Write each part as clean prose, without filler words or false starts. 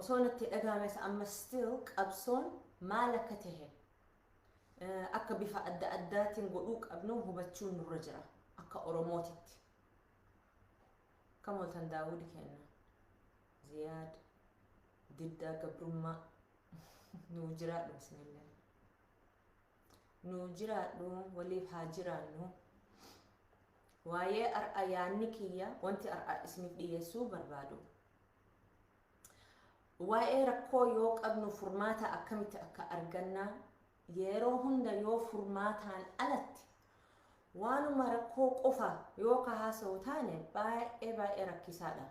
Osoo natti dhagahames amma still qabsoon maal akka tahe, akka bifa adda addaatiin godhuu qabnu hubachuun nurra jira akka Oromootitti. Kam ooltan Daawudi kenna. Ziyaad diddaa gabrummaa nuu jiraadhu isinillee. Nuu jiraadhu, waliif haa jiraannu. Waa'ee ar'a yaanni kiyya, wanti ar'a isiniif dhiyeessuu barbaadu, waa'ee rakkoo yoo qabnu furmaata akkamitti akka argannaa, yeroo hunda yoo furmaataan alatti waanuma rakkoo qofa yoo ka haasa'u taane baay'ee baay'ee rakkisaadha.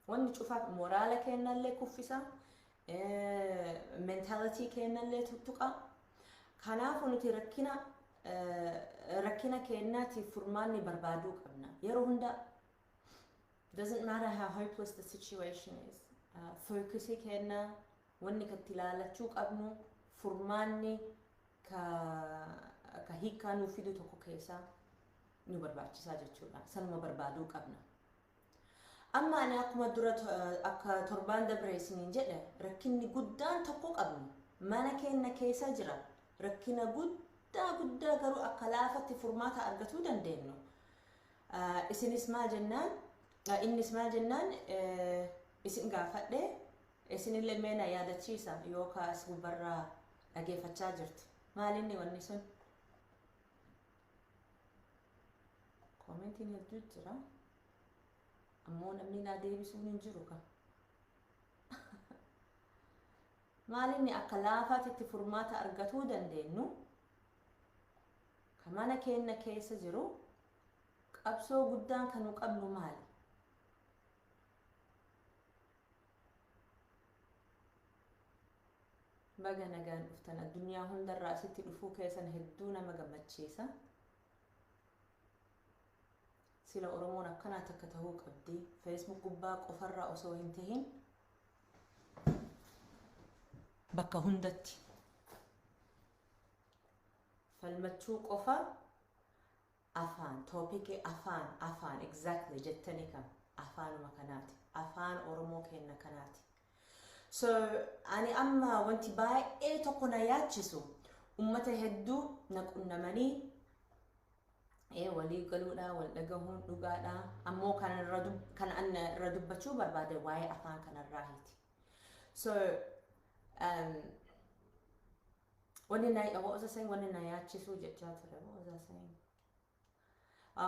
Wanni cufaaf moraala kennallee kuffisa, mentality kennallee tuttuqa. Kanaafuu nuti rakkina kennaatiif furmaanni barbaaduu qabna. Yeroo hunda, doesn't matter how hopeless the situation is. Focusii kenna wanni katti ilaalachuu qabnu furmaanni ka hiikaa nuu fidu tokko keessaa nu barbaachisaa jechuudha. Sanuma barbaaduu qabna. Amma ani akkuma dura akka torbaan dabre isiniin jedhe, rakkinni guddaan tokko qabnu mana keenya keessa jira. Rakkina guddaa guddaa garuu akka laafatti furmaata argatuu dandeenyu. Isinis maal jennaan, innis maal jennaan isin gaafadhe, isinillee meena yaadachiisa yookaan as gubbarraa dhageeffachaa jirtu. Maalinni wanni sun? Commentiin hedduu jira. Ammoo namni naa deebisuun hin jiru kan. Maalinni akka laafaatitti furmaata argatuu dandeenyu ka mana keenya keessa jiru, qabsoo guddaan kan nu qabnu maali? Baga nagaan dhuftan. Addunyaa hundarraa asitti dhufuu keessan hedduu nama gammachiisa. Sila Oromoon akkanaa takka tahuu qabdi. Facebook gubbaa qofarraa osoo hin tahin bakka hundatti. Falmachuu qofa afaan topicii afaan afaan exactly jettanii kam afaanuma kanaati. Afaan Oromoo kenna kanaati. So ani amma wanti baay'ee tokko na yaachisu, ummata hedduu na qunnamanii walii galuudha, wal dhagahuun dhugaadha, ammoo kan an irra dubbachuu barbaade waa'ee afaan kanarraahiti. So wanni na, what was I saying? Wanni na yaachisuu jechaa ture. What was I saying?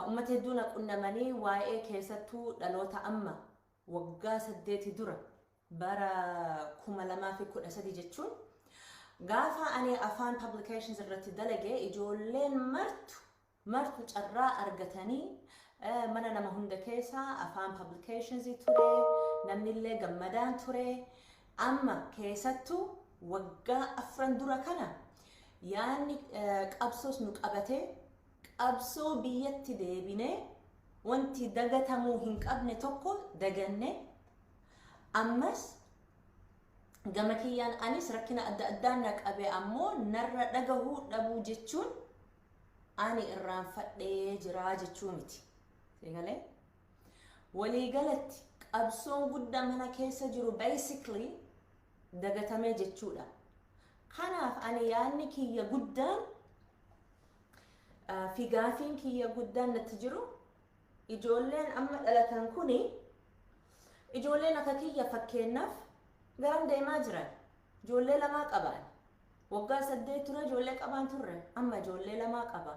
Ummata hedduu na qunnamanii waa'ee keessattuu dhaloota amma waggaa 8 dura, bara 2013 jechuun, gaafa ani afaan publications irratti dalage, ijoolleen martu martu carraa argatanii mana nama hunda keessaa afaan publications ture, namnillee gammadaan ture. Amma keessattuu waggaa 4 dura kana yaanni qabsoos nu qabatee, qabsoo biyyatti deebinee, wanti dagatamuu hin qabne tokko daganne. Ammas gama kiyyaan anis rakkina adda addaan na qabe, ammoo narra dhagahuu dhabuu jechuun ani irraanfadhee jiraa jechuu miti. Seegalee? Waliigalatti qabsoon guddaa mana keessa jiru basically dagatamee jechuudha. Kanaaf ani yaadni kiyya guddaan fi gaafiin kiyya guddaan natti jiru, ijoolleen amma dhalatan kuni, ijoolleen akka kiyya fakkeenyaaf garam deemaa jiran? Ijoollee lamaa qaban. Waggaa 8 ture ijoollee qabaan turre, amma ijoollee lamaa qaba.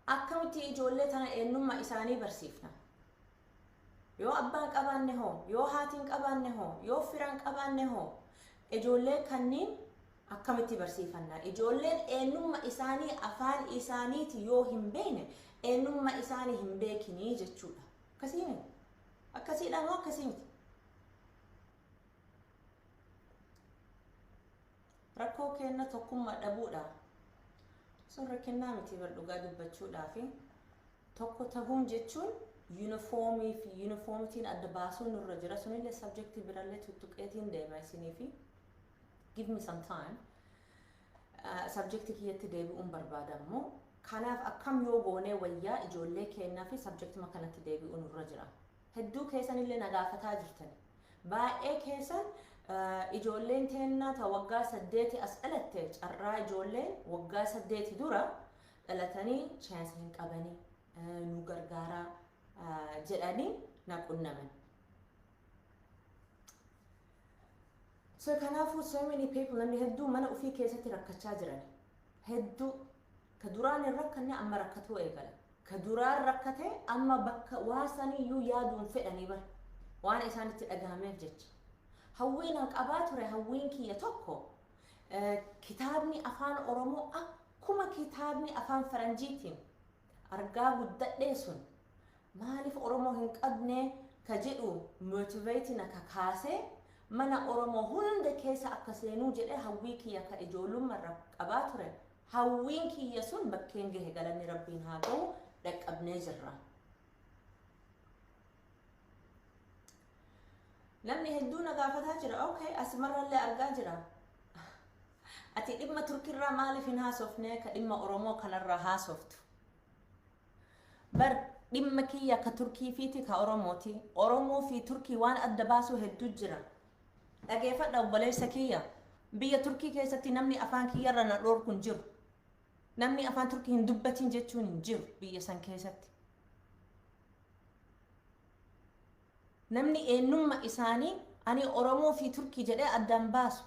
Akkamitti ijoollee tana eenyummaa isaanii barsiifna? Yoo abbaan qabaanne hoo? Yoo haatiin qabaanne hoo? Yoo firaan qabaanne hoo? Ijoollee kanniin akkamitti barsiifanna? Ijoolleen eenyummaa isaanii afaan isaaniiti yoo hin beekne, eenyummaa isaanii hin beekinii jechuudha. Akkasii miti? Akkasiidha moo akkasii miti? Rakkoo kenna tokkummaa dhabuudha. Sun rakkinnaa miti bar, dhugaa dubbachuudhaafi. Tokko tahuun jechuun uniformii fi uniformitiin adda baasuun nurra jira. Sunillee subjectii birallee tuttuqeetiin deema isiniifi. Give me some time. Subjectii kiyyatti deebi'uun barbaada immoo. Kanaaf akkam yoo goonee wayyaa ijoollee kennaa fi subjectuma kanatti deebi'uun nurra jira. Hedduu keessanillee na gaafataa jirtan. Baay'ee keessan Ijoolleen teennaa ta waggaa 8 as dhalatte, carraa ijoolleen waggaa 8 dura dhalatanii chance hin qabanii, nu gargaaraa jedhanii na qunnaman. So kanaafuu so many people, namni hedduu mana ofii keessatti rakkachaa jiran. Hedduu ka duraan hin rakkanne amma rakkatuu eegala. Ka duraan rakkate amma bakka waa saniyyuu yaaduun fedhanii bara. Waan isaan itti dhagahameef jecha. Hawwiin an qabaa ture, hawwiin kiyya tokko, kitaabni Afaan Oromoo akkuma kitaabni afaan Faranjiitiin argaa guddadhee sun maaliif Oromoo hin qabne ka jedhu motivate na kakaasee, mana Oromoo hunda keessa akka seenuu jedhee hawwii kiyya ka ijoollummaa qabaa ture. Hawwiin kiyya sun bakkeen gahe, galanni Rabbiin haa ga'u, dhaqqabnee jirra. Namni hedduu na gaafataa jira. Okay, asumarrallee argaa jira. Ati dhimma Turkirraa maaliif hin haasofne, ka dhimma Oromoo kanarraa haasoftu? Bar dhimma kiyya ka Turkii fiiti ka Oromooti. Oromoo fi Turkii waan adda baasuu hedduu jira. Dhageeffadha, obboleessa kiyya. Biyya Turkii keessatti namni afaan kiyyarra na dhoorku hin jiru. Namni afaan Turkii hin dubbatin jechuun hin jiru biyya san keessatti. Namni eenyummaa isaanii ani Oromoo fi Turkii jedhee addaan baasu.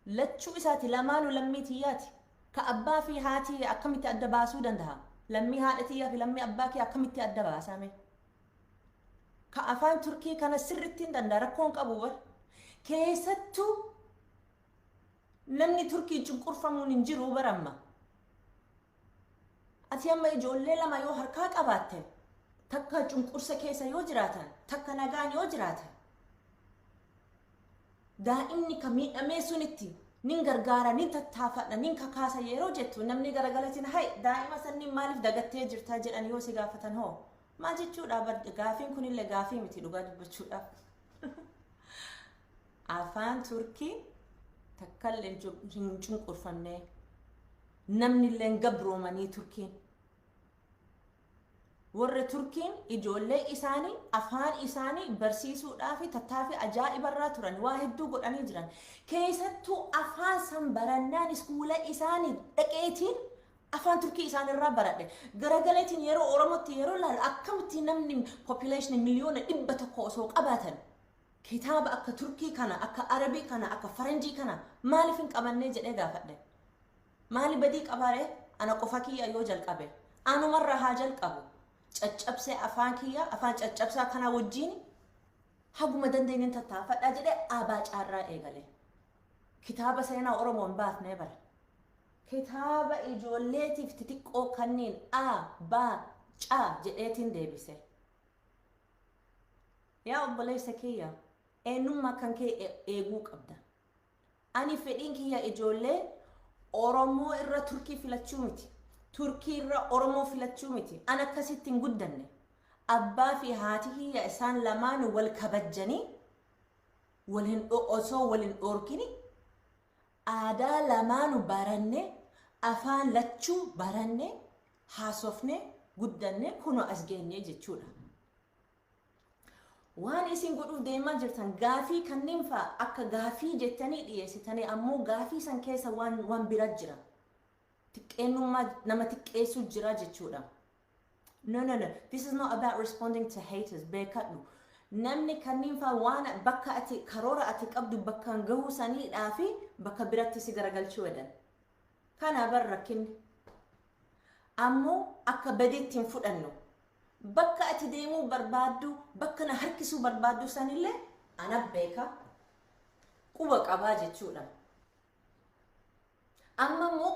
Lachuu isaati, lamaanuu lammii tiyyaati. Ka abbaa fi haatii akkamitti adda baasuu danda'a? Lammii haadha tiyyaa fi lammii abbaa kee akkamitti adda baasame? Ka afaan Turkii kana sirriitti hin danda'a, rakkoon qabu bar. Keessattuu namni Turkii cunqurfamuun hin jiru baramma. Ati amma ijoollee lama yoo harkaa qabaatte, takka cunqursa keessa yoo jiraatan, takka nagaan yoo jiraatan, daa'imni ka miidhamee sunitti nin gargaara, nin tattaafadha, nin kakaasa yeroo jettu, namni garagalatiin "Hay, daa'ima sanniin maaliif dagattee jirtaa?" jedhan yoo si gaafatan hoo maal jechuudha? Bar gaafiin kunillee gaafii miti dhugaa dubbachuudhaaf. Afaan Turkii takkallee hin cunqurfamne, namni illee gabroomanii. Turkiin, warra Turkiin ijoollee isaanii afaan isaanii barsiisuudhaaf tattaaffii ajaa'ibarraa turan, waa hedduu godhanii jiran. Keessattuu afaan san barannaan iskuula isaanii dhaqeetiin afaan Turkii isaanirraa baradhe. Garagaleetiin yeroo Oromootti yeroo laalu, akkamitti namni population 100,000,000 osoo qabaatan kitaaba akka Turkii kana, akka Arabii kana, akka Faranjii kana maaliif hin qabannee jedhee gaafadhe. Maali badii qabaare ana qofa kiyya yoo jalqabe? Anumarraa haa jalqabu. Caccabsee afaan kiyya, afaan caccabsaa kana wajjin haguma dandeenyeen tattaafadhaa jedhee abaa caarraa eegale. Kitaaba seenaa Oromoo hin baafnee bara. Kitaaba ijoolleetiif xixiqqoo kanneen A, B, C jedheetiin deebise. Yaa obboleessa kiyya, eenyummaa kan kee eeguu qabda. Ani fedhiin kiyya ijoollee Oromoo irra Turkii filachuu miti. Turkii irra Oromoo filachuu miti. An akkasitti hin guddanne. Abbaa fi haati kiyya isaan lamaan wal kabajjanii, wal hin osoo wal hin dhoorkini, aadaa lamaanu baranne, afaan lachuu baranne, haasofne, guddanne, kunoo as geenye jechuudha. Waan isin godhuuf deemaa jirtan, gaafii kanneen fa'a akka gaafii jettanii dhiyeessitanii, ammoo gaafii san keessa waan bira jira. Xiqqeennummaa nama xiqqeessuu jira jechuudha. No, no, no. This is not about responding to haters. Beekadhu. Namni kanneen fa'a waan bakka ati karoora ati qabdu bakkaan gahuu saniidhaa fi bakka biratti si garagalchuu jedhan. Kana bar rakkinni. Ammoo akka badiitti hin fudhannu. Bakka ati deemuu barbaaddu, bakka na harkisuu barbaaddu sanillee ana beeka. Quba qabaa jechuudha. Amma immoo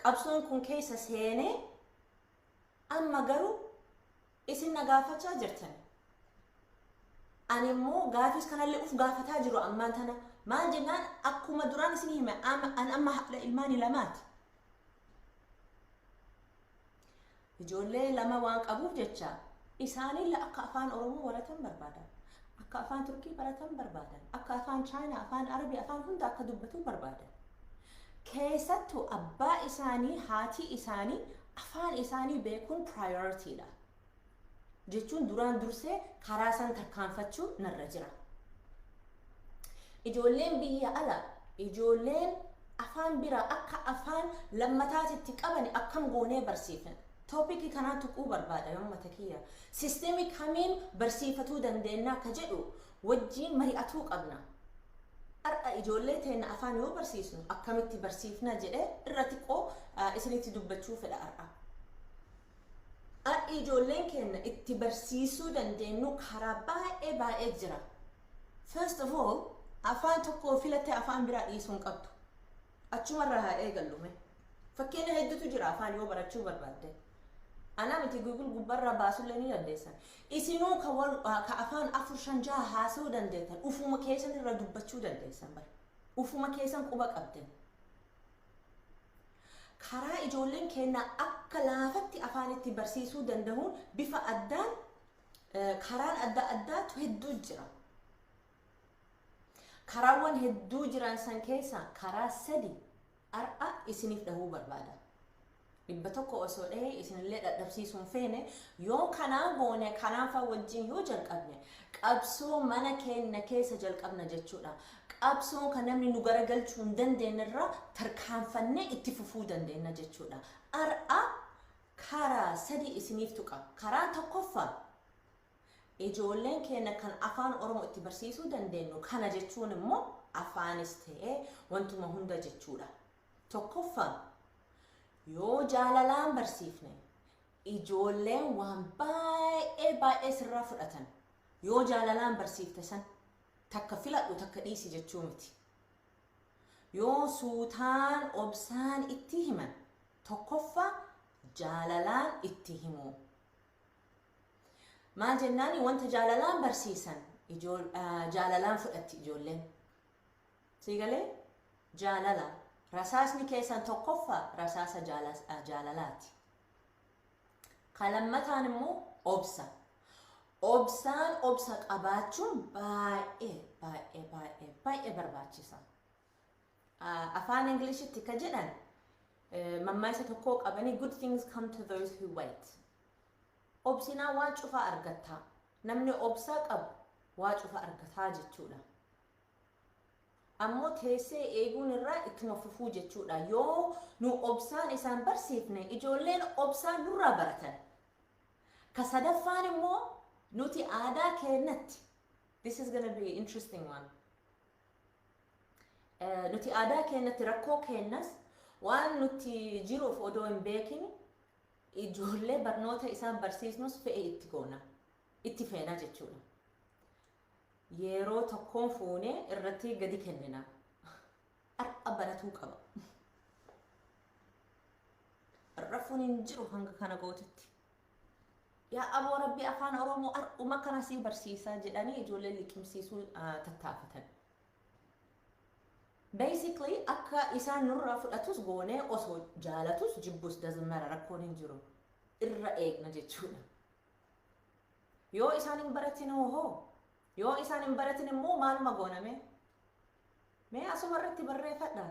qabsoon kun keessa seenee, amma garuu isin na gaafachaa jirtan. Ani immoo gaafis kanallee uf gaafataa jiru ammaan tana. Maal jennaan, akkuma duraan isin hime, an amma haadha ilmaanii lamaati. Ijoollee lama waan qabuuf jecha isaanillee akka afaan Oromoo baratan barbaadan. Akka afaan Turkii baratan barbaadan. Akka afaan Chaayinaa, afaan Arabii, afaan hunda akka dubbatu barbaadan. Keessattuu abbaa isaanii, haati isaanii afaan isaanii beekuun priority dha. Jechuun duraan dursee karaa san tarkaanfachuu narra jira. Ijoolleen biyya ala, ijoolleen afaan biraa akka afaan lammataatitti qaban akkam goonee barsiifna? Topicii kanaa tuquu barbaada uummata kiyya. Systemii kamiin barsiifatuu dandeenya akka jedhu wajjiin mari'atuu qabna. Har'a ijoollee teenya afaan yoo barsiisnu akkamitti barsiifna jedhee irra xiqqoo isinitti dubbachuu fedha har'a. Har'i ijoolleen keenya itti barsiisuu dandeenyu karaa baay'ee baay'ee jira. First of all, afaan tokko filattee afaan biraa dhiisuu hin qabdu. Achumarraa haa eegallume. Fakkeenya hedduutu jira afaan yoo barachuu barbaadde. Anaa miti, Google gubbarraa baasullee ni dandeessan. Isinuu ka afaan afur, shan, jaha haasa'uu dandeettan, ufuma keessan irra dubbachuu dandeessan bara. Ufuma keessan quba qabdan. Karaa ijoolleen keenya akka laafatti afaan itti barsiisuu danda'uun bifa addaan karaan adda addaatu hedduu jira. Karaawwan hedduu jiran san keessa karaa sadi har'a isiniif dhahuu barbaada. 100 osoo dhahee isinillee dadhabsiisuu hin feene. Yoo kanaa goone, kanaafaa wajjin yoo jalqabne, qabsoo mana keenya keessa jalqabna jechuudha. Qabsoo kan namni nu garagalchuu hin dandeenye irraa tarkaanfannee itti fufuu dandeenya jechuudha. Har'a karaa sadi isiniif tuqa. Karaa tokkoffaa ijoolleen keenya kan afaan Oromoo itti barsiisuu dandeenyu, kana jechuun immoo afaanis ta'ee wantuma hunda jechuudha. Tokkoffaa, yoo jaalalaan barsiifne ijoolleen waan baay'ee baay'ee sirraa fudhatan. Yoo jaalalaan barsiifte san, takka filadhu takka dhiisi jechuu miti. Yoo suutaan obsaan itti himan, tokkoffaa jaalalaan itti himu. Maal jennaani, wanta jaalalaan barsiisan jaalalaan fudhatti ijoolleen. Siigalee jaalala. Rasaasni keessan tokkoffaa rasaasa jaalalaati. Ka lammataan immoo obsa. Obsaan obsa qabaachuun baay'ee baay'ee baay'ee baay'ee barbaachisa. Afaan Ingiliishitti ka jedhan mammaaksa tokko qabanii, "Good things come to those who wait." Obsinaa waan cufaa argattaa. Namni obsaa qabu waa cufa argataa jechuudha. Ammoo teessee eeguun irraa ittuma fufuu jechuudha. Yoo nu obsaan isaan barsiifne, ijoolleen obsaan nurraa baratan. Ka sadaffaan immoo nuti aadaa keenyatti, this is gonna be interesting one. Nuti aadaa keenyatti rakkoo keenyas waan nuti jiruuf odoo hin beekin ijoollee barnoota isaan barsiisnus fe'e itti goona. Itti feena jechuudha. Yeroo tokkoon fuunee irratti gadi kennina. Har'a baratuu qaba. Rafuun hin jiru hanga kana gootutti. Yaa aboo rabbi, afaan Oromoo har'uma kana sii barsiisaa jedhanii ijoollee liqimsiisuu tattaafatan. Basically, akka isaan nurraa fudhatus goonee, osoo jaalatus jibbus, doesn't matter, rakkoon hin jiru. Irra eegna jechuudha. Yoo isaan hin baratin hoo? Yoo isaan hin baratin immoo maaluma gooname? Mee asuma irratti barreeffadha.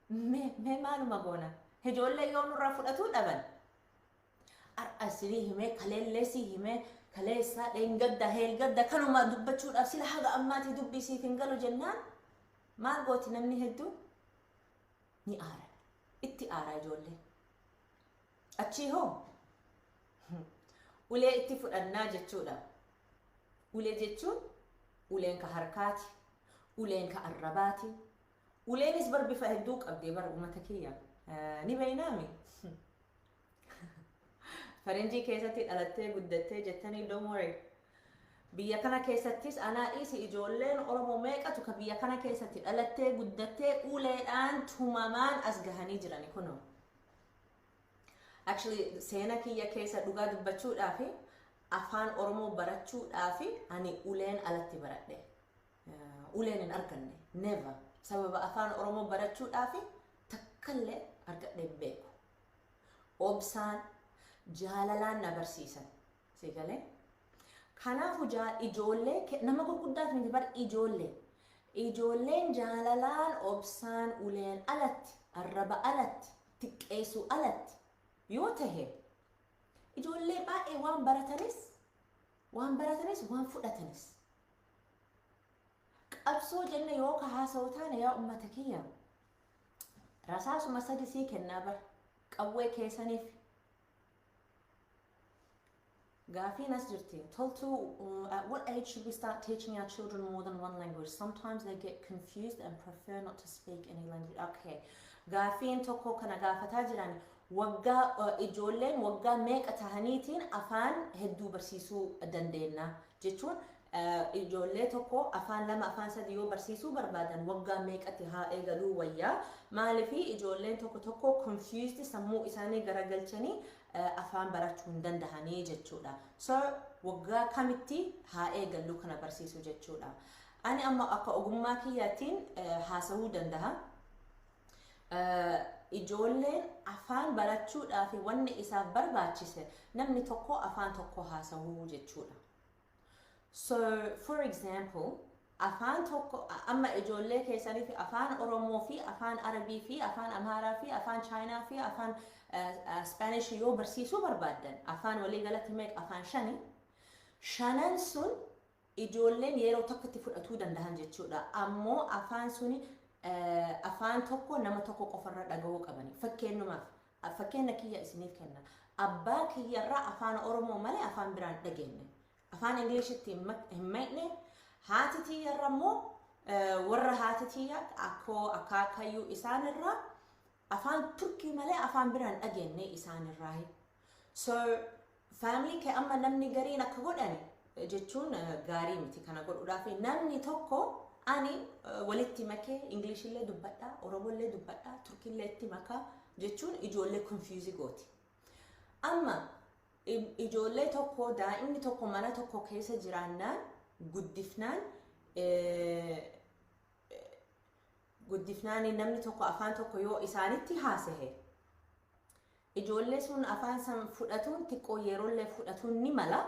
Mee maaluma goona? Ijoollee yoo nurraa fudhatuu dhaban. Har'a isinii himee, kaleellee sii himee, kaleessaa dheengadda heelgadda kanuma dubbachuudhaaf sila haga ammaatii dubbii siif hin galu jennaan, maal gooti namni hedduu? Ni aara. Itti aara ijoollee. Achii hoo? Ulee itti fudhannaa jechuudha. Ulee jechuun uleen ka harkaati, uleen ka arrabaati. Uleenis bar bifa hedduu qabdee bara uummata kiyya. Ni beeynaami? Faranjii keessatti dhalattee guddattee jettanii, don't worry. Biyya kana keessattis anaa dhiisi, ijoolleen Oromoo meeqatu ka biyya kana keessatti dhalattee guddattee uleedhaan tumamaan as gahanii jirani kunoo. Actually, seena kiyya keessa dhugaa dubbachuudhaafi afaan Oromoo barachuudhaafi ani uleen alatti baradhe. Uleen hin arganne. Never. Sababa afaan Oromoo barachuudhaafi takkallee argadhe hin beeku. Obsaan jaalalaan na barsiisan. Si galee? Kanaafuu ijoollee nama gurguddaaf miti bar ijoollee. Ijoolleen jaalalaan, obsaan, uleen alatti, arraba alatti, xiqqeessuu alatti yoo tahe, ijoollee baay'ee waan baratanis waan fudhatanis. Qabsoo Qabsoo jenne yoo ka haasa'u taane, yaa ummata kiyya, rasaasuma sadi sii kennaa bar qawwee keessaniif. Gaafiin as jirti. Toltu, at what age should we start teaching our children more than one language? Sometimes they get confused and prefer not to speak any language. Okay. Gaafiin tokko kana gaafataa jiran, waggaa ijoolleen waggaa meeqa tahaniitiin afaan hedduu barsiisuu dandeenya jechuun, ijoollee tokko afaan lama, afaan sadi yoo barsiisuu barbaadan, waggaa meeqatti haa eegaluu wayyaa? Maaliifi ijoolleen tokko tokko confused, sammuu isaanii garagalchanii afaan barachuu hin dandahanii jechuudha. So waggaa kamitti haa eegallu kana barsiisuu jechuudha. Ani amma akka ogummaa kiyyaatiin haasa'uu danda'a. Ijoolleen afaan barachuudhaaf wanni isaaf barbaachise namni tokko afaan tokko haasa'uu jechuudha. So, for example, afaan tokko amma ijoollee keessanii fi afaan Oromoo fi afaan Arabii fi afaan Amaaraa fi afaan Chaayinaa fi afaan Spanish yoo barsiisuu barbaaddan, afaan walii galatti meeqa? Afaan shani. Shanan sun ijoolleen yeroo tokkotti fudhatuu danda'an jechuudha. Ammoo afaan suni afaan tokko nama tokko qofarra dhaga'uu qabani. Fakkeenyumaaf, fakkeenya kiyya isiniif kenna. Abbaa kiyyarraa afaan Oromoo malee afaan biraan dhageenye. Afaan Ingiliishitti hin maqne. Haati tiyyarra immoo, warra haati tiyya, akkoo, akaakayyuu isaanirraa afaan Turkii malee afaan biraan dhageenye isaanirraa. So family kee amma namni gariin akka godhani jechuun gaarii miti kana godhuudhaaf. Namni tokko ani walitti makee Ingilishillee dubbadhaa, Oromollee dubbadhaa, Turkiillee itti makaa jechuun ijoollee confuse gooti. Amma ijoollee tokko, daa'imni tokko mana tokko keessa jiraannaan, guddifnaan, namni tokko afaan tokko yoo isaanitti haasahe, ijoollee sun afaan san fudhatuun xiqqoo yeroollee fudhatuun ni mala.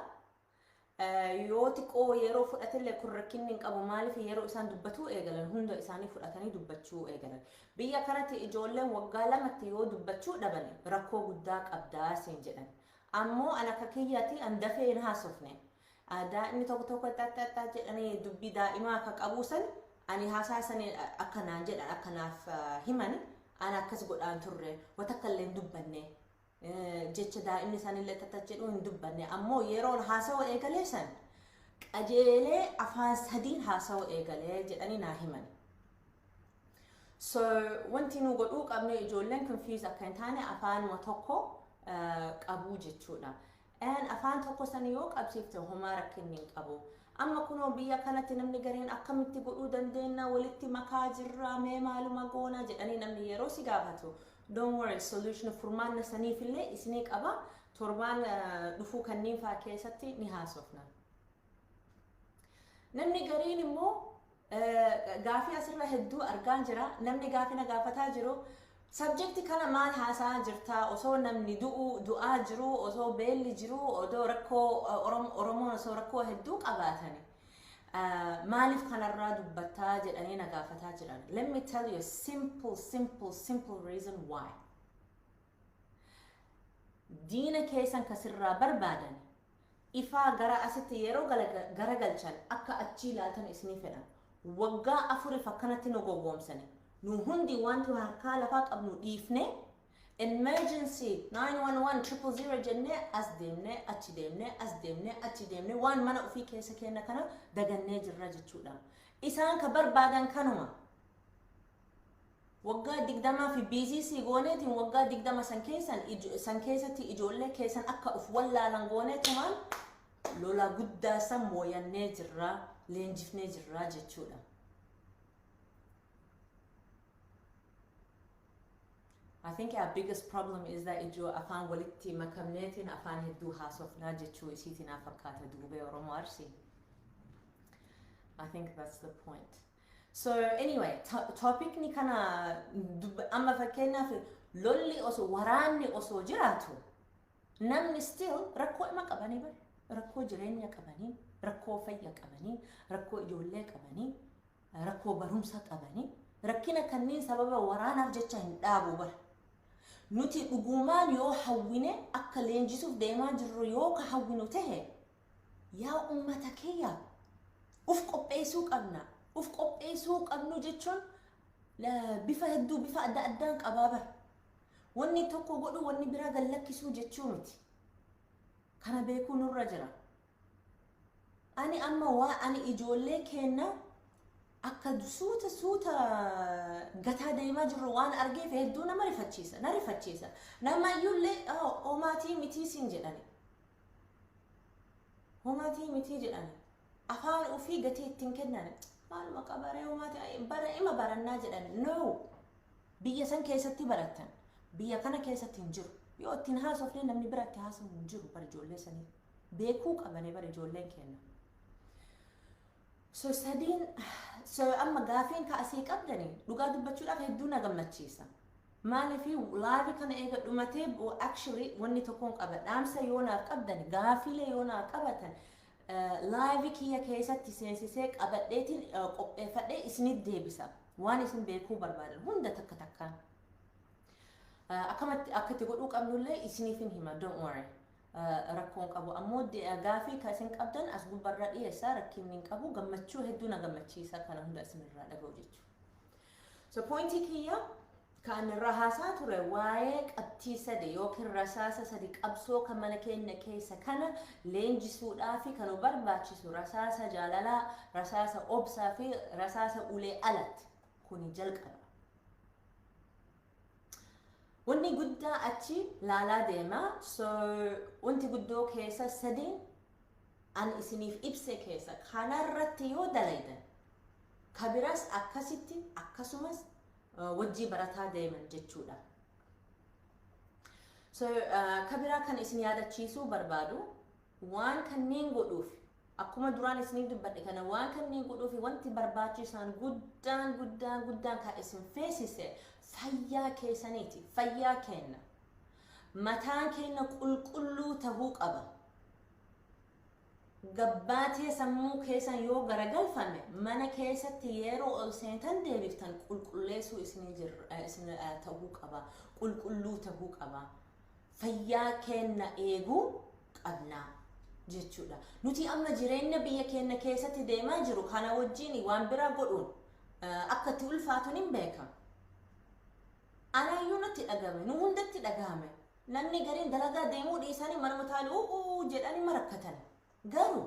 Yoo xiqqoo yeroo fudhatellee kun rakkinni hin qabu. Maaliif? Yeroo isaan dubbatuu eegalan hunda isaanii fudhatanii dubbachuu eegalan. Biyya kanatti ijoolleen waggaa 2tti yoo dubbachuu dhaban rakkoo guddaa qabdaa siin jedhan. Ammoo an akka kiyyaatti an dafee hin haasofne. Daa'imni tokko tokko xaxxaxxa jedhanii dubbii daa'imaa akka qabuu san, ani haasaa sanii akkanaan jedhan, akkanaaf himan, an akkas godhaan turre, wanta illee hin dubbanne. Jecha daa'imni isaanillee xaxxa jedhu hin dubbanne. Ammoo yeroon haasawaa eegalee san qajeelee afaan sadiin haasawaa eegalee jedhanii naa himan. So wanti nu godhuu qabne, ijoolleen confuse akka hin taane afaanuma tokko qabuu jechuudha. And afaan tokko sana yoo qabsiifte homaa rakkinni hin qabu. Amma kunoo biyya kanatti namni gareen akkamitti godhuu dandeenya, walitti makaa jirra, mee maaluma goona jedhanii namni yeroo si gaafatu. Don't worry, solution, furmaanna saniifillee isinii qaba. Torbaan dhufuu kanneen fa'aa keessatti ni haasofna. Namni gariin immoo gaafii asirra hedduu argaa jira. Namni gaafii na gaafataa jiru. Subject kana maal haasaa jirtaa, osoo namni du'u du'aa jiru, osoo beelli jiru, odoo rakkoo Oromoon osoo rakkoo hedduu qabaatani, maaliif kanarraa dubbattaa jedhanii na gaafataa jiran. Let me tell you a simple, simple, simple reason why. Diina keessan kasirraa barbaadan ifaa gara asitti yeroo garagalchan akka achii ilaaltan isinii fedhan. Waggaa 4f akkanatti nu gowwoomsani. Nu hundi wanti harkaa lafaa qabnu dhiifne, emergency 911 000 jennee as deemnee achi deemnee as deemnee achi deemnee waan mana ofii keessa kenna kana dagannee jirra jechuudha. Isaan ka barbaadan kanuma. Waggaa 20 fi busy si gooneetiin, waggaa 20 san keessan san keessatti ijoollee keessan akka uf wallaalan gooneetumaan lola guddaa san mooyannee jirra, leenjifnee jirra jechuudha. I think our biggest problem is that ijoo afaan walitti makamneetiin afaan hedduu haasofnaa jechuu isiitiin fakkaata duubee Oromoo Arsii. I think that's the point. So anyway, topicni kana amma fakkeenyaaf lolli osoo, waraanni osoo jiraatu, namni still rakkoo ima qabanii bar, rakkoo jireenya qabanii, rakkoo fayya qabanii, rakkoo ijoollee qabanii, rakkoo barumsa qabanii, rakkina kanneen sababa waraanaaf jecha hin dhaabu bar. Nuti dhugumaan yoo hawwine, akka leenjisuuf deemaa jirru yoo ka hawwinu tahe, yaa ummata kiyya, uf qopheessuu qabna. Uf qopheessuu qabnu jechuun bifa hedduu, bifa adda addaan qabaa bara. Wanni tokko godhu wanni biraa gallakkisuu jechuu miti. Kana beekuu nurra jira. Ani amma waa ani ijoollee kenna akka suuta suuta gataa deemaa jirru waan argeef hedduu nama rifachiisa, na rifachiisa. Nama iyyuullee homaatii mitii siin jedhani. Homaatii mitii jedhani. Afaan ofii gatii ittiin kennan. Maaluma qabaree, homaatii bara ima barannaa jedhan. No! Biyya san keessatti barattan. Biyya kana keessatti hin jiru. Yoo ittiin haasofne namni biratti haasawu hin jiru bara ijoollee sanii. Beekuu qabanii bara ijoolleen kenna. So sadiin, so amma gaafiin ka asii qabdanii dhugaa dubbachuudhaaf hedduu na gammachiisa. Maaliif live kana eega dhumatee, actually wanni tokkoon qaba, dhaamsa yoo naaf qabdan, gaafiilee yoo naaf qabatan, live kiyya keessatti seensisee qabadheetiin qopheeffadhee isinit deebisa, waan isin beekuu barbaadan hunda takka takkaan. Akkamatti akka itti godhuu qabnullee isiniifin hima, don't worry. Rakkoon qabu ammoo gaafii ka isin qabdan as gubbarra dhiyeessaa, rakkinni hin qabu, gammachuu hedduu na gammachiisa kana hunda isinirraa dhaga'u jechuudha. So pointii kiyya kan irra haasaa ture waa'ee qabxii sadi yookiin rasaasa sadi, qabsoo kan mana keenya keessa kana leenjisuudhaa fi kan nu barbaachisu rasaasa jaalalaa, rasaasa obsaa fi rasaasa ulee alatti kuni jalqaba. Wanni guddaa achi laalaa deema. So wanti guddoo keessa sadiin an isiniif ibse keessa kanarratti yoo dalaydan, kabiras akkasitti akkasumas wajjii barataa deeman jechuudha. So kabiraa kan isin yaadachiisuu barbaadu, waan kanneen godhuuf, akkuma duraan isiniif dubbadhe kana, waan kanneen godhuuf wanti barbaachisan guddaan guddaan guddaan kan isin feesise fayyaa keessaniiti, fayyaa kenna. Mataan keenya qulqulluu tahuu qaba. Gabbaatee sammuu keessan yoo garagalfame, mana keessatti yeroo ol seentan deebiftan qulqulleessuu isin tahuu qaba. Qulqulluu tahuu qaba. Fayyaa keenya eeguu qabna jechuudha. Nuti amma jireenya biyya keenya keessatti deemaa jiru kana wajjin waan biraa godhuun akka itti ulfaatuun hin beekama. Anaayyuu natti dhagame, nu hundatti dhagahame. Namni gariin dalagaa deemuu dhiisanii manuma taa'anii u'uu jedhanii marakkatan. Garuu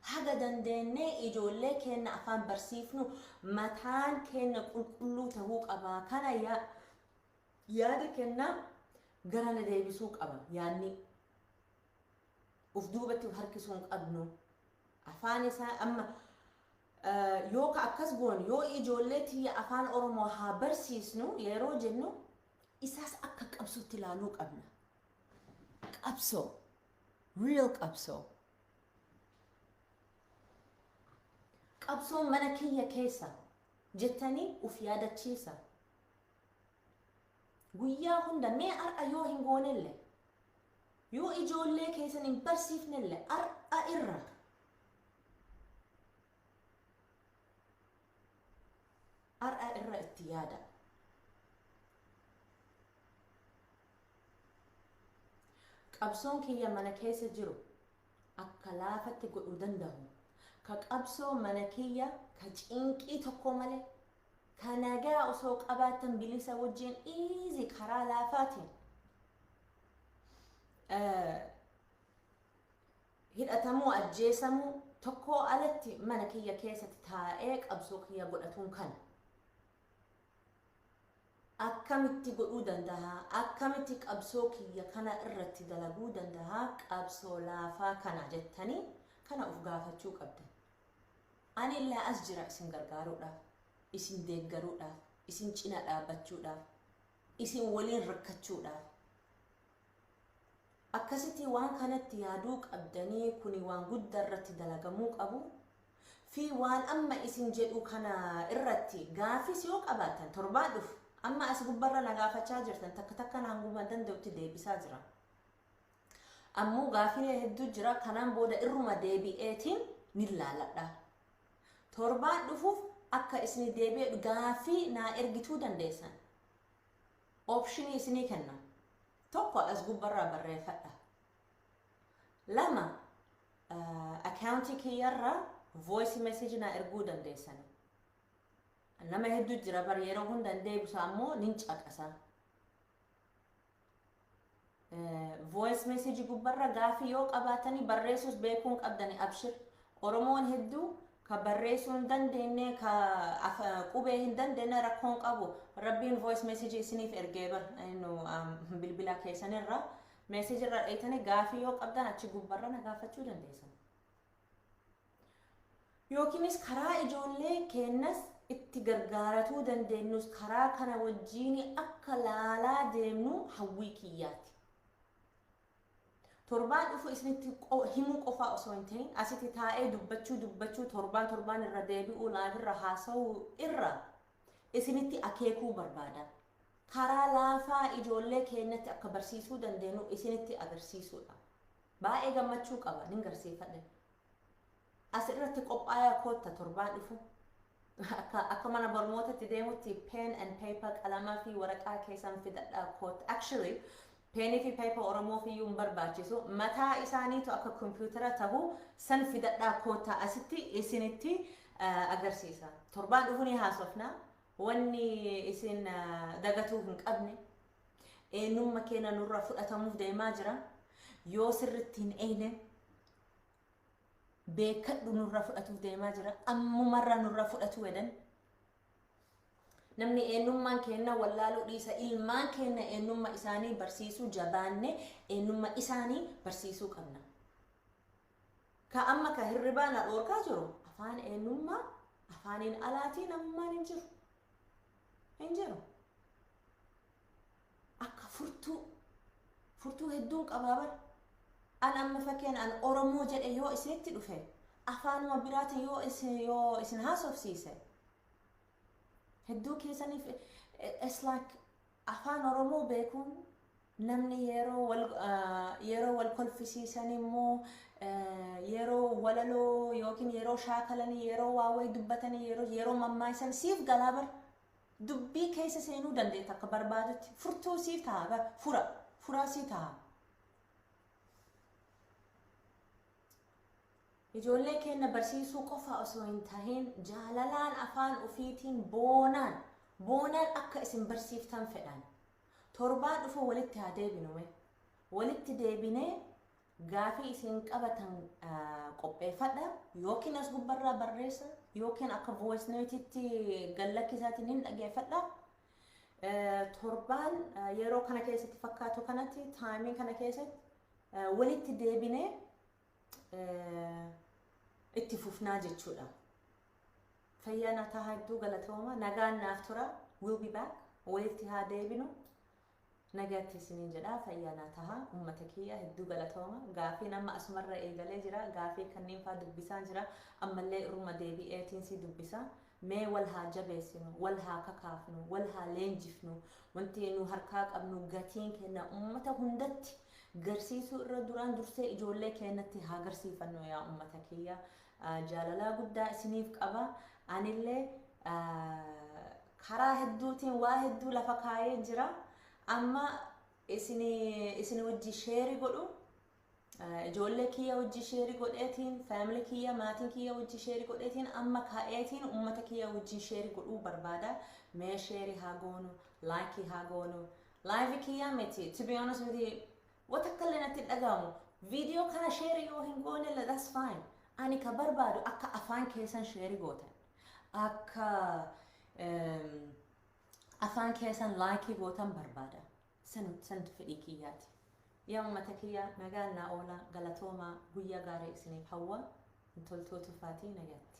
haga dandeenyee ijoollee keenya afaan barsiifnu mataan keenya qulqulluu tahuu qaba. Kana yaada kennaa gara na deebisuu qaba yaadni. Uf duubatti uf harkisuu hin qabnu. Afaan isaa amma yoo ka akkas goonu, yoo ijoollee tiyya afaan Oromoo haa barsiisnu yeroo jennu, isaas akka qabsootti ilaaluu qabna. Qabsoo. Real qabsoo. Qabsoon mana kiyya keessa jettanii uf yaadachiisa. Guyyaa hunda mee har'a yoo hin goonelle, yoo ijoollee keessan hin barsiifnelle, har'a irra har'a irra itti yaada. Qabsoon kiyya mana keessa jiru akka laafatti godhuu danda'u. Ka qabsoo mana kiyya ka cinqii tokko malee, ka nagaa osoo qabaatan, bilisa wajjin, easy, karaa laafaatiin hidhatamuu, ajjeesamuu tokkoo alatti mana kiyya keessatti taa'ee qabsoo kiyya godhatuun kana. Akkamitti godhuu danda'a? Akkamitti qabsoo kiyya kana irratti dalaguu danda'a? Qabsoo laafaa kana jettanii kana of gaafachuu qabdan. Ani illee as jira isin gargaaruudhaaf, isin deeggaruudhaaf, isin cina dhaabbachuudhaaf, isin waliin rakkachuudhaaf. Akkasitti waan kanatti yaaduu qabdanii, kuni waan guddaa irratti dalagamuu qabu. Fi waan amma isin jedhu kana irratti gaafis yoo qabaattan, torbaan dhufu amma as gubbarra na gaafachaa jirtan takka takka naan gubaan danda'utti deebisaa jira. Ammoo gaafilee hedduu jira, kanaan booda irruma deebi'eetiin ni laaladha. Torbaan dhufuuf akka isin deebi'e gaafii naa ergituu dandeessan. Optionii isinii kenna. Tokko, as gubbarraa barreeffadha. Lama, accountii kiyyarraa voice message naa erguu dandeessan. Nama hedduu jira bar, yeroo hunda hin deebisu, ammoo nin caqasa. Voice message gubbarra gaafii yoo qabaatanii barreessuus beekuun qabdani, abshir. Oromoon hedduu ka barreessuu hin dandeenye, ka qubee hin dandeenye, rakkoon qabu. Rabbiin voice message isiniif ergee bar, nu bilbila keessanirra message irra dheeytanii gaafii yoo qabdan achi gubbarra na gaafachuu dandeessan. Yookiinis karaa ijoollee keenyas itti gargaaratuu dandeenyus karaa kana wajjiin akka laalaa deemnu hawwii kiyyaati. Torbaan dhufu isinitti himuu qofaa osoo hin ta'in, asitti taa'ee dubbachuu dubbachuu, torbaan torbaan irra deebi'uu, live irra haasa'uu irra isinitti akeekuu barbaada. Karaa laafaa ijoollee keenyatti akka barsiisuu dandeenyu isinitti agarsiisuudha. Baay'ee gammachuu qaba, nin garsiifadhe. As irratti qophaa'aa kootta torbaan dhufu. Akka mana barnootatti deemutti pen and paper, qalamaa fi waraqaa keessan fidadhaa kootta. Actually, penii fi paper Oromoof iyyuu hin barbaachisu. Mataa isaaniitu akka kompiitara tahu san fidadhaa kootta, asitti isinitti agarsiisa. Torbaan dhufu ni haasofna. Wanni isin dagatuu hin qabne, eenyummaa keenya nurra fudhatamuuf deemaa jira. Yoo sirritti hin eegne, beekadhu, nurra fudhatuuf deemaa jira. Ammumarra nurra fudhatu jedhan. Namni eenyummaan keenya wallaaluu dhiisa, ilmaan keenya eenyummaa isaanii barsiisuu, jabaanne eenyummaa isaanii barsiisuu qabna. Ka amma ka hirribaa na dhoorkaa jiru afaan eenyummaa, afaaniin alaatii namummaan hin jiru. Hin jiru. Akka furtuu hedduun qabaa bara. An amma fakkeen an Oromoo jedhe yoo isinitti dhufe, afaanuma biraatiin yoo isin haasofsiise, hedduu keessaniif it's like afaan Oromoo beekuun namni yeroo wal kolfisiisan immoo, yeroo walaloo yookiin yeroo shaakalanii, yeroo waa wayii dubbatanii, yeroo mammaayisan siif galaa bar, dubbii keessa seenuu dandeetta akka barbaadutti, furtuu siif ta'a bar, furaa sii ta'a. Ijoollee keenya barsiisuu qofa osoo hin tahin, jaalalaan, afaan ofiitiin boonaan boonaan akka isin barsiiftan fedhan. Torbaan dhufu walitti haa deebinume. Walitti deebinee gaafii isin qabatan qopheeffadha, yookiin as gubbarraa barreessa, yookiin akka voice note-itti gallakkisaatiin hin dhageeffadha. Torbaan yeroo kana keessatti fakkaatu kanatti, timeii kana keessatti walitti deebinee itti fufnaa jechuudha. Fayyaa naa tahaa, hedduu galatooma. Nagaan naaf tura. We'll be back. Walitti haa deebinu. Nagaatti isiniin jedha, fayyaa naa tahaa. Uummata kiyya, hedduu galatooma. Gaafii nama asumarra eegalee jira. Gaafii kanneen faa dubbisaa jira. Ammallee irruma deebi'eetiin si dubbisa. Mee wal haa jabeessinu, wal haa kakaafnu, wal haa leenjifnu. Wanti nu harkaa qabnu gatiin kenna uummata hundatti garsiisuu irra duraan dursee ijoollee keenyatti haa garsiifannu, yaa uummata kiyya. Jaalalaa guddaa isiniif qaba. Anillee karaa hedduutiin waa hedduu lafa kaayee jira. Amma isin wajji share godhu, ijoollee kiyya wajji share godheetiin, family kiyya, maatiin kiyya wajji share godheetiin, amma ka'eetiin uummata kiyya wajjin share godhuu barbaada. Mee share haa goonu, like haa goonu. Live kiyya miti, to be honest with you, wata akka illee natti hin dhagahamu. Viidiyoo kana share yoo hin goone, that's fine. Ani ka barbaadu akka afaan keessan share gootan, akka afaan keessan like gootan barbaada. Santu fedhii kiyyaati. Yaa uummata kiyya, nagaan naa oola, galatoomaa, guyyaa gaarii isiniif hawwa. Toltuu tufaatii, nagaatti.